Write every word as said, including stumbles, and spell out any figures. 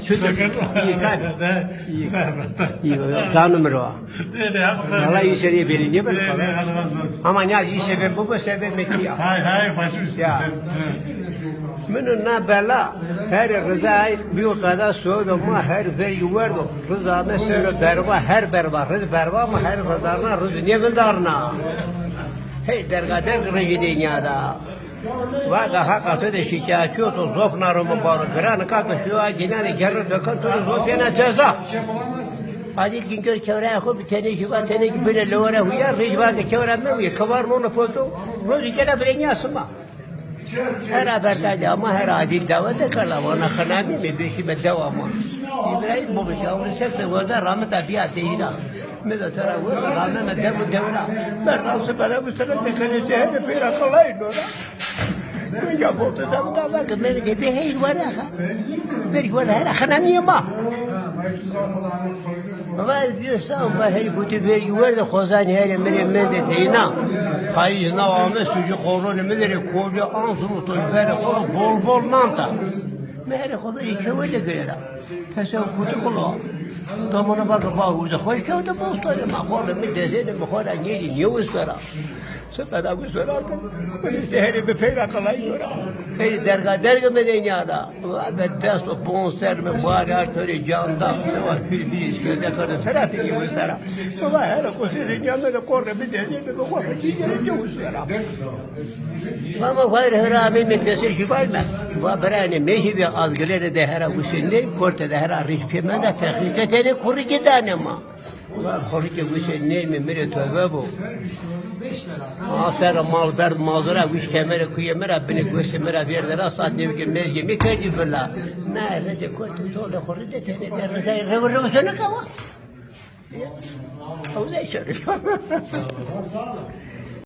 Çudur? İyi kan. İyi. İyi, danım ro. Valla iyi seriye beni niye böyle falan? Ama ne iyi sebebi bu, bu sebebi metiya. Hay hay, başım üstüne. Ya. Minu na bela, her Rızay bir kadar soğudu ama her ver yuvardı. Rıza mesela berba, her berba, Rız berba ama her Rızarna, Rız niye vindarna? Hey derga derg Rıcı dünyada. Vaga haka to de şikayetçi oto, zof narumu baro, gran kato şu a cinane gerre dökan to de zof yena ceza. Adil Güngör kewra xo bi tenê jiva tenê ki bine lewara huya, rejva ke kewra me huye, kıvar nono foto, rozi kela birenya sima. Her aberta de ama her adil dawa de kala, wana xınami me beşi me dewa ma. İbrahim Boğuş, avru sekte wada ramita biya teyira. Mi de tera wada ramime devu devra. Merdan sıfada bu sıra de kene şehri peyra kolay nora. Minga botu da da bak, meri de bir hey wada ha. Bir wada her xınami ma. Ama bir sağ, ama her kutu bir yuvar da kozan her mene mende teyna. Payız na ame sucu koronu mi dere kobi an sulu to bere kolo bol bol nanta. Mere ko beri kewele girera. Pese kutu kolo. Tamana bak ba huza koy kewde bol tane ma kolo mi dezene mi kolo neri ne ustara. Sıfada bu sorarken, bunu işte heri bir peyra kalay sora. Heri derga derga medenya da. Ve dest o pon ser mi bari artori canda. Ve bir bir iş göze kadar serati gibi sara. Ve hele kusur dünyada da korda bir deli bir korda bir deli gibi sara. Ama var her abi mi pesi jival mi? Va berani meji bir azgıları de hera usinli, korte de hera rihpime de tehlike teni kuru gidane ma. Ulan xorike wişê nêrmê mi rê tövbe bo. Ma ser mal berd mazura wiş kemere kuye mi ra, binê goşê mi ra vêrde ra, sat nêwike mezgê mi kerdî vila. Na rede kotî tolê xo ride tenê de ridayê rew rew sene kawa. Ew ne şerî.